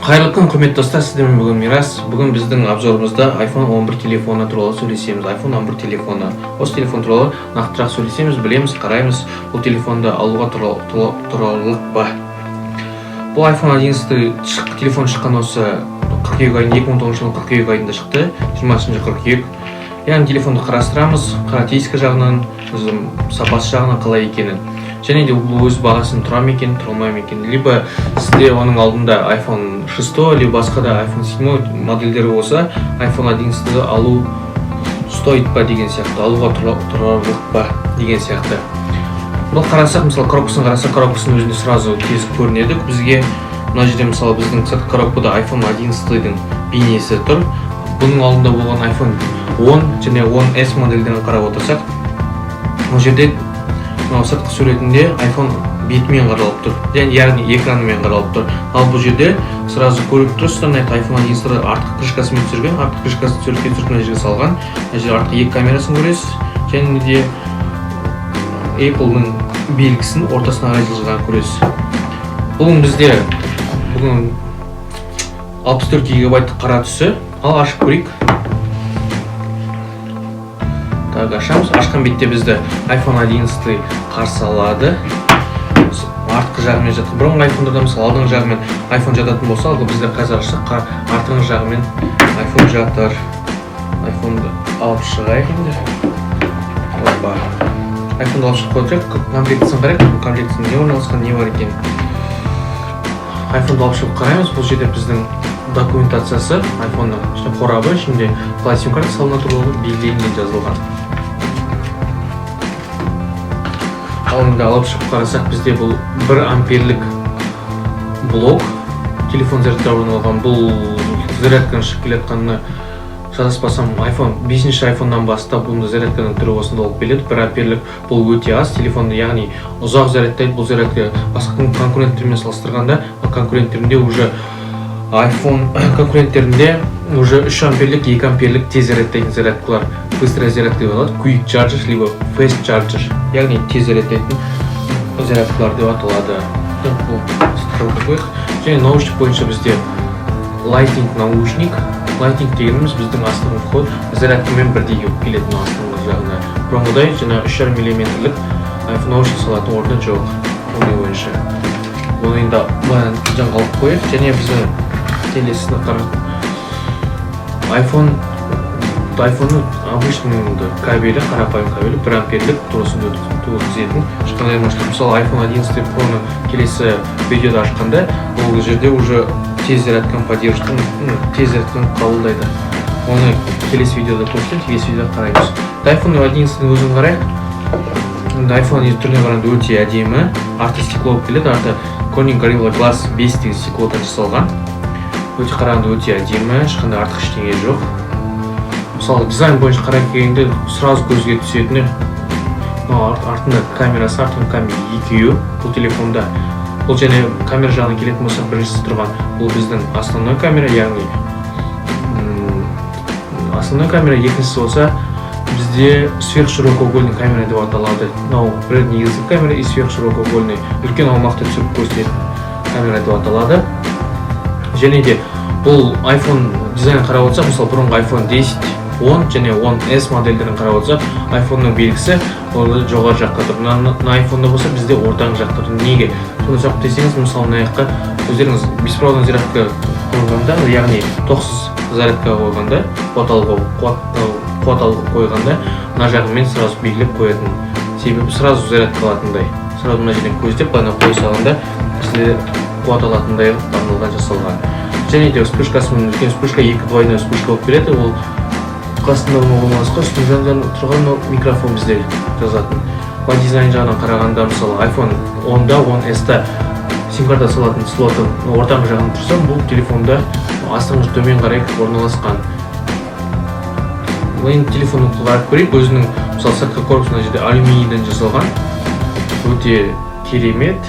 Қайырлы күн, құрметті достар! Сіздермен бүгін Мирас. Бүгін біздің обзорымызда iPhone 11 телефоны туралы сөйлесеміз. iPhone 11 телефоны. Осы телефон туралы нақтырақ сөйлесеміз, білеміз, қараймыз. Бұл телефонды алуға тұрарлық па? Бұл iPhone 11 телефон шыққан осы қыркүйек айында, 2019 жылдың қыркүйек айында шықты, 20 қыркүйек. Яғни телефонды қарастырамыз, характеристика жағынан, өзі сапасы жағынан қалай екенін. Және де бұл өз бағасын тұра ма екен, тұра алмай ма екен. Либо сізде оның алдында iPhone 6, либо басқа да iPhone 7 модельдері болса, iPhone 11 алу стоит па деген сияқты, алуға тұрарлық па деген сияқты. Бұл қарасақ, мысалы, коробкасын қарасақ, коробкасының өзінде сразу тез көрінеді бізге. Мына жерде, мысалы, біздің сыртқы коробкада iPhone 11-дің бейнесі тұр. Бұның алдында болған iPhone 10 және 10s модельдерін қарап отырсақ, бұл жерде мынау сыртқы суретінде iPhone бетімен қаралып тұр, яғни экранымен қаралып тұр. Ал бұл жерде сразу көріп тұрсыздар, мына жақта iPhone 11 артқы крышкасымен түсірген, артқы крышкасын суретке түсіріп, мына жерге салған. Мына жерде артқы екі камерасын көресіз және де Apple'ның белгісін ортасына қарай жылжығанын көресіз. Бүгін бізде бүгін 64 гигабайт қара түсі. Ал ашып көрейік. Так, ашамыз. Ашқан бетте бізді iPhone 11 қарсы алады. Артқы жағымен жатқан. Бұрынғы iPhone'дарда, мысалы, алдыңғы жағымен iPhone жататын болса, ал бізде қазір ашсақ, артыңғы жағымен iPhone жатыр. iPhone'ды алып шығайық енді. Опа. iPhone'ды алып шығып қойдық. Комплектісін қарайық. Комплектісінде не орналасқан, не бар екен. iPhone'ды алып шығып қараймыз. Бұл жерде біздің документациясы iPhone'ның, ішінде қорабы, ішінде қалай сим карта салынады туралы белгіленген, жазылған. Ал енді алып шығып қарасақ, бізде бұл 1 амперлік блок телефон зарядтауға арналған. Бұл зарядканың шығып келе жатқанына, шатаспасам, iPhone 5-ші iPhone'нан бастап бұнда зарядканың түрі осында болып келеді. 1 амперлік бұл өте аз телефонды, яғни ұзақ зарядтайды. Бұл зарядка басқа конкуренттермен салыстырғанда, конкуренттерінде уже iPhone конкуренттерінде уже 3 амперлік, 2 амперлік тез зарядтайтын зарядкалар, быстрая зарядка деп аталады, quick charger либо fast charger, яғни тез зарядтайтын зарядкалар деп аталады. Бұл сыртқа қояйық. Және наушник бойынша бізде Lightning наушник. Lightning дегеніміз біздің астыңғы вход зарядкамен бірдей келіп келетін астыңғы жағына. Бұрынғыдай жаңа 3,5 миллиметрлік наушник салатын орны жоқ оның бойынша. Оны енді былай жанға алып қояйық. Және біздің келесіні қара, iPhone'ның обычный енді кабелі, қарапайым кабелі, 1 амперлік, турасын өткізетін, ешқандай айырмашылық. Мысалы, iPhone 11 Pro'ны келесі видеода ашқанда, ол жерде уже тез зарядканы поддержка, тез зарядканы қабылдайды. Оны келесі видеода көрсетемін, келесі видеода қараймыз. iPhone 11-дің өзін қарайық. Енді iPhone 11 түріне қарағанда өте әдемі. Арты стекло болып келеді, арты Corning Gorilla Glass 5 деген стеклодан жасалған. Өте қарағанда өте әдемі, ешқандай артық ештеңе жоқ. Мысалы, дизайн бойынша қарай келгенде, сразу көзге түсетіні мынау артында камерасы, артыңғы камера екеуі бұл телефонда. Бұл және камера жағынан келетін болсақ, біріншісі тұрған бұл біздің основной камера, яғни основной камера. Екіншісі болса бізде сверхширокоугольный камера деп аталады. Мынау бір негізгі камера и сверхширокоугольный, үлкен аумақты түсіріп көрсететін камера деп аталады. Және де бұл iPhone дизайнын қарап отырсақ, мысалы, бұрынғы iPhone 10, 10 және 10s модельдерін қарап отырсақ, iPhone'ның белгісі ол жоғары жақта тұр. Мына iPhone'да болса бізде ортаңғы жақта тұр. Неге соны сұрақ десеңіз, мысалы, мына жаққа өздеріңіз беспроводной зарядка қойғанда, яғни тоқсыз зарядка қойғанда, қуат алуға қойғанда, мына жағымен сразу белгілеп қоятын себебі сразу зарядка алатындай, сразу мына жерден көздеп, былай қоя салғанда бізде қуат алатындай қылып арналған, жасалған. Және де вспышкасы үлкен вспышка, екі двойной вспышка болып келеді. Ол қасында орналасқан, үстінің жанында тұрған мынау микрофон бізде жазатын. Былай дизайн жағынан қарағанда, мысалы, iPhone 10-да, 10s-та сим карта салатын слоты ортаңғы жағында тұрса, бұл телефонда астыңғы төмен қарай орналасқан. Енді телефонды қарап көрейік. Өзінің, мысалы, сыртқы корпусы мына жерде алюминийден жасалған, өте керемет.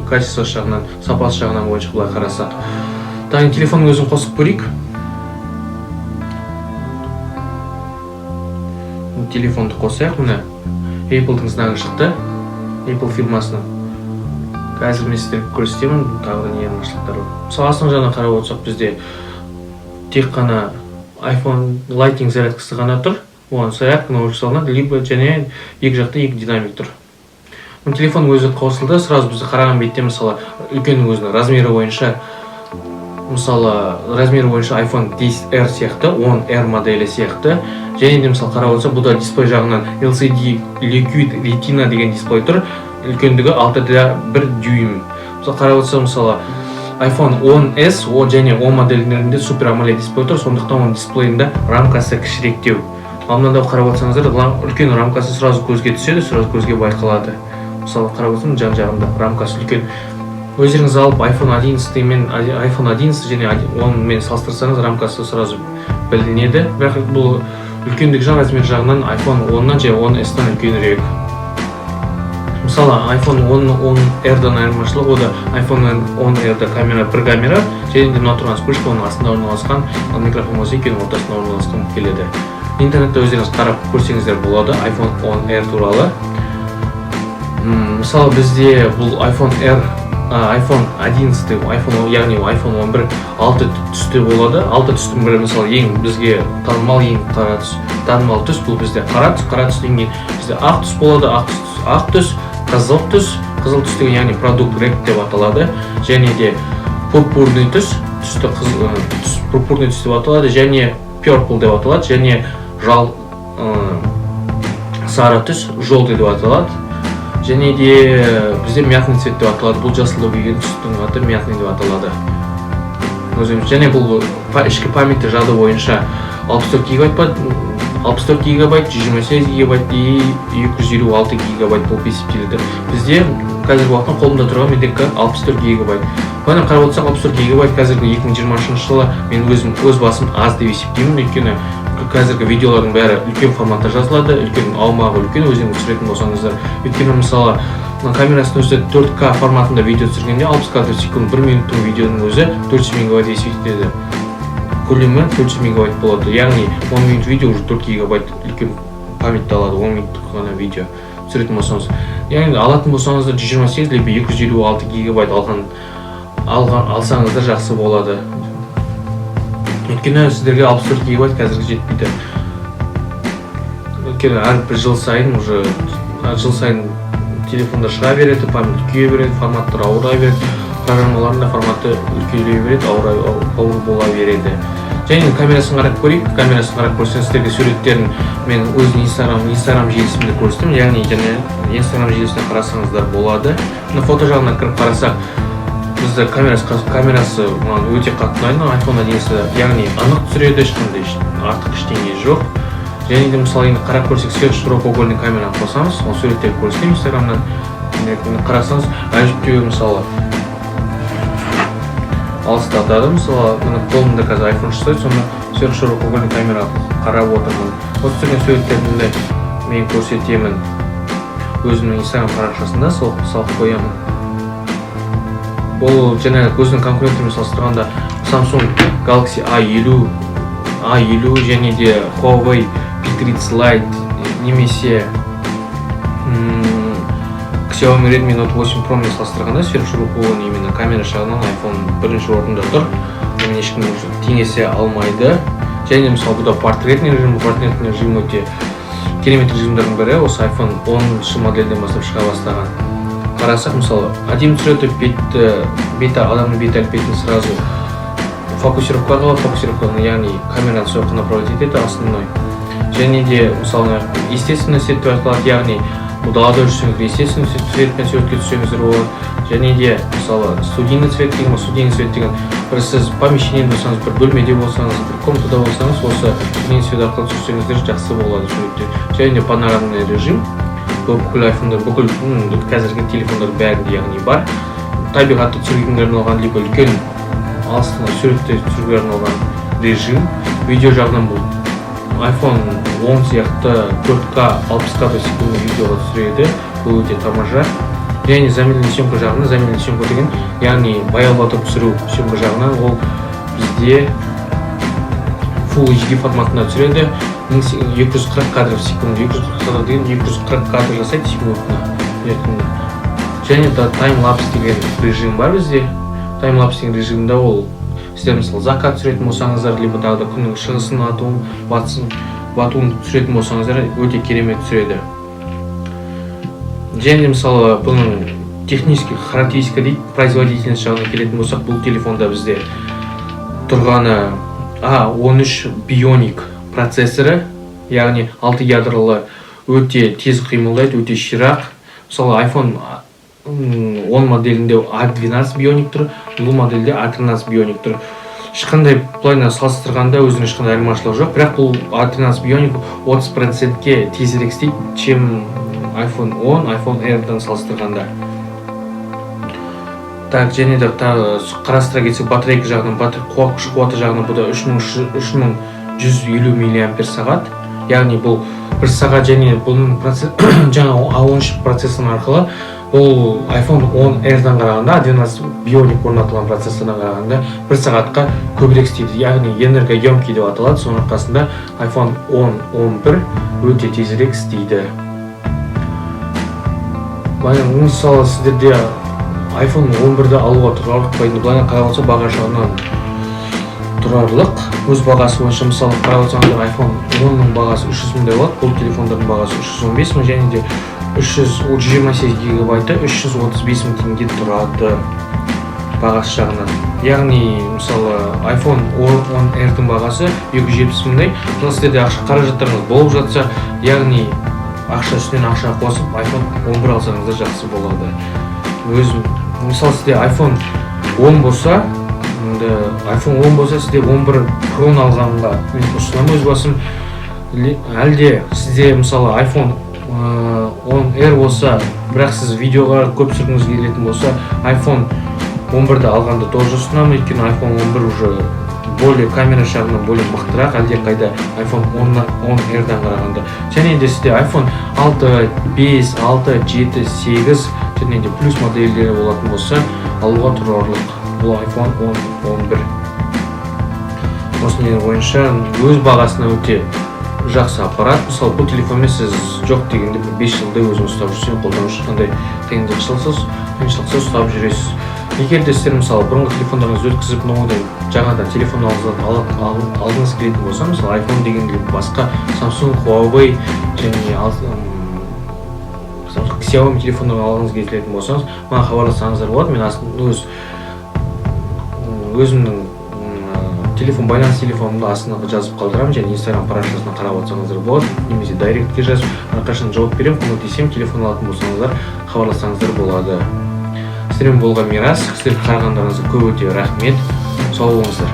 Качествосы жағынан, сапасы жағынан бойынша былай қарасақ. Так, телефонның өзін қосып көрейік. Телефонды қосайық. Міне, Apple'дың знагы шықты, Apple фирмасының. Қазір мен сіздерге көрсетемін тағы да не айырмашылықтары бар. Мысалы, астыңғы жағынан қарап отырсақ, бізде тек қана iPhone Lightning зарядкасы ғана тұр. Оған зарядка өшіріп салынады, либо және екі жақта екі динамик тұр. Телефонның өзі қосылды. Сразу бізді қараған бетте, мысалы, үлкеннің өзінің размері бойынша, мысалы, размері бойынша iPhone 10R сияқты, 10R моделі сияқты. Және де, мысалы, қарап отырсақ, бұл да дисплей жағынан LCD Liquid Retina деген дисплей тұр, үлкендігі 6,1 дюйм. Мысалы, қарап отырсақ, мысалы, iPhone 10s және 10 модельдерінде Super AMOLED дисплей тұр, сондықтан оның дисплейінде рамкасы кішіректеу. Ал мынада қарап отырсаңыздар, үлкен рамкасы сразу көзге түседі, сразу көзге байқалады. Мысалы, қарап отырсам, жан жағында рамкасы үлкен. Өздеріңіз алып, iPhone 11 мен iPhone 11 және 10 мен салыстырсаңыз, рамкасы сразу білінеді. Бірақ бұл үлкендік жақ, размер жағынан iPhone 10-нан және 10s-тан үлкенірек. Мысалы, iPhone 10, 10R-дан айырмашылығы, о да iPhone 10R-да камера бір камера және де мына тұрған вспышка оның астында орналасқан, ал микрофон болса, екеуінің ортасында орналасқан болып келеді. Интернетте өздеріңіз қарап көрсеңіздер болады iPhone 10R туралы. Мысалы, бізде бұл iPhone R, iPhone 11, iPhone, яғни iPhone 11 алты түсте болады. Алты түстің бірі, мысалы, ең бізге танымал, ең қара түс, танымал түс бұл бізде қара түс. Қара түстен кейін бізде ақ түс болады, ақ түс, ақ түс, қызыл түс, қызыл түс деген, яғни product red деп аталады, және де пурпурный түс, түсті қызыл түс, пурпурный түс деп аталады, және purple деп аталады, және сары түс, желтый деп аталады, және де бізде мятный цвет деп аталады. Бұл жасылдау келген түстің аты мятный деп аталады өзіміз. Және бұл ішкі памяти, жады бойынша 64 гигабайт па, 64 гигабайт, 128 гигабайт и 256 гигабайт болып есептеледі. Бізде қазіргі уақытта қолымда тұрған мендегі 64 гигабайт. Былайынан қарап отырсақ, 64 гигабайт қазіргі 2023 жылы мен өзім өз басым аз деп есептеймін, өйткені қазіргі видеолардың бәрі үлкен форматта жазылады, үлкен аумағы үлкен, өздеріңіз түсіретін болсаңыздар. Өйткені, мысалы, мына камерасының өзі 4К форматында видео түсіргенде, 60 кадр в секунд, 1 минуттың видеоның өзі 400 мегабайт есептеледі, көлемі 400 мегабайт болады. Яғни 10 минут видео уже 4 гигабайт үлкен памятьті алады, 10 минуттық ғана видео түсіретін болсаңыз. Яғни алатын болсаңыздар, 128 либо 256 гигабайт алған алсаңыздар жақсы болады, өйткені сіздерге 64 гигабайт қазіргі жетпейді. Өйткені әрбір жыл сайын, уже жыл сайын телефондар шыға береді, память үлкейе береді, форматтар ауыра береді, программалардың да форматы үлкейе береді, ауыр, ауыр бола береді. Және камерасын қарап көрейік. Камерасын қарап көрсеңіз, сіздерге суреттерін мен өзімнің инстаграм желісінде көрсеттім, яғни және Инстаграм желісіне қарасаңыздар болады. Мына фото жағына кіріп қарасақ, бізде камерасы маған өте қатты ұнайды мына iPhone 11, яғни анық түсіреді, ешқандай артық ештеңе жоқ. Және де, мысалы, енді қарап көрсек, сверхширокоугольный камераны қосамыз, ол суреттерді көрсетемін Инстаграмнан. Міне, қарасаңыз, әжептәуір, мысалы, алыстатады. Мысалы, міне, қолымда қазір iPhone 6, соны сверхширокоугольный камера қарап отырмын. Осы түсірген суреттерімді мен көрсетемін, өзімнің Инстаграм парақшасында сол салып қоямын. Бұл жаңағы өзінің конкуренттерімен салыстырғанда, Samsung Galaxy A50, A50 және де Huawei P30 Lite немесе Xiaomi Redmi Note 8 Pro мен салыстырғанда, сверхширокоугольный именно камера жағынан iPhone бірінші орында тұр, онымен ешкім уже теңесе алмайды. Және, мысалы, бұда портретный режим. Портретный режим өте керемет режимдердің бірі, осы iPhone 10 модельден бастап шыға бастаған. Қарасақ, мысалы, әдемі түсіреді бетті, беті, адамның бет әлпетін сразу фокусировка қылады. Фокусировка, яғни камераны сол жаққа направлять етеді основной. Және де, мысалы, естественный свет деп аталады, яғни бұл далада жүрсеңіз, естественный цветпен суретке түссеңіздер болады. Және де, мысалы, студийный цвет деген бар. Студийный цвет деген бір сіз помещениеде болсаңыз, бір бөлмеде болсаңыз, бір комнатада болсаңыз, осы студийный цвет арқылы түсірсеңіздер, жақсы болады суреттер. Және де панорамный режим, бұл бүкіл айфондар, бүкіл қазіргі телефондардың бәрінде, яғни бар, табиғатты түсіруге арналған либо үлкен алыстан суретті түсіруге арналған режим. Видео жағынан бұл iPhone 10 сияқты 4К 60 кадр секунд видеоға түсіреді, бұл өте тамаша. Және замедленный съемка жағынан, замедленный съемка деген, яғни баяулатып түсіру съемка жағынан, ол бізде Full HD форматында түсіреді, 240 кадр в секунду. 240 кадр деген 240 кадр жасайды секундына. Және де таймлапс деген режим бар бізде. Таймлапс деген режимде ол сіздер, мысалы, закат түсіретін болсаңыздар, либо тағы да күннің шығысын, атуын, батысын, батуын түсіретін болсаңыздар, өте керемет түсіреді. Және, мысалы, бұның технический характеристика дейді, производительность жағына келетін болсақ, бұл телефонда бізде тұрғаны A13 Bionic процессоры, яғни 6 ядролы, өте тез қимылдайды, өте ширақ. Мысалы, iPhone 10 моделінде A12 Bionic тұр, бұл модельде A13 Bionic тұр. Ешқандай былайынан салыстырғанда өзінің ешқандай айырмашылығы жоқ, бірақ бұл A13 Bionic 30%-ке тезірек істейді, чем iPhone 10, iPhone Air-дан салыстырғанда. Так, және де тағы қарастыра кетсек, батарейка жағынан, күш қуаты жағынан бұда 3150 миллиампер сағат, яғни бұл бір сағат. Және бұның жаңа A13 процессоры арқылы бұл iPhone 10 Air-дан қарағанда, A12 Bionic орнатылған процессордан қарағанда бір сағатқа көбірек істейді, яғни энергоемкий деп аталады. Соның арқасында iPhone 10, 11 өте тезірек істейді. Былай, мысалы, сіздерде iPhone 11-ді алуға тұрарлық па енді? Былай қарап отырсақ, баға жағынан тұрарлық өз бағасы бойынша. Мысалы, қарап отырсаңыздар, iPhone 10-ның бағасы 300 мыңдай болады, бұл телефондардың бағасы 315 мың және де 328 гигабайты 335 мың теңге тұрады бағасы жағынан. Яғни, мысалы, iPhone 10 R-дің бағасы 270 мыңдай. Мысалы, сіздерде ақша қаражаттарыңыз болып жатса, яғни ақша үстінен ақша қосып, iPhone 11 алсаңыздар, жақсы болады. Өзім, мысалы, сізде iPhone 10 болса, енді iPhone 10 болса, сізде 11 Pro-ны алғанға мен ұсынамын өз басым. Әлде сізде, мысалы, iPhone 10 R болса, бірақ сіз видеоға көп түсіргіңіз келетін болса, iPhone 11-ді алғанды тоже ұсынамын, өйткені iPhone 11 уже более камера жағынан более мықтырақ әлдеқайда iPhone 10 10 R-дан қарағанда. Және де сізде iPhone 6, 5, 6, 7, 8 және де плюс модельдері болатын болса, алуға тұрарлық бұл iPhone 10, 11. Осындай бойынша өз бағасына өте жақсы аппарат. Мысалы, бұл телефонмен сіз жоқ дегенде бір 5 жылдай өзіңіз ұстап жүрсең, қолдану ешқандай қиыншылықсыз ұстап жүресіз. Егер де сіздер, мысалы, бұрынғы телефондарыңызды өткізіп, новыйдан, жаңадан телефон алғыңыз келетін болса, мысалы, iPhone деген, басқа Samsung, Huawei және Samsung, Xiaomi телефондарын алғыңыз келетін болсаңыз, маған хабарлассаңыздар болады. Мен өз өзімнің телефон байланыс телефонымды астына жазып қалдырамын және Инстаграм парақшасына қарап отырсаңыздар болады немесе директке жазып, әрқашан жауап беремін, көмектесемін. Телефон алатын болсаңыздар, хабарлассаңыздар болады. Сіздермен болған Мирас. Сіздерге қарағандарыңызға көп өте рахмет. Сау болыңыздар.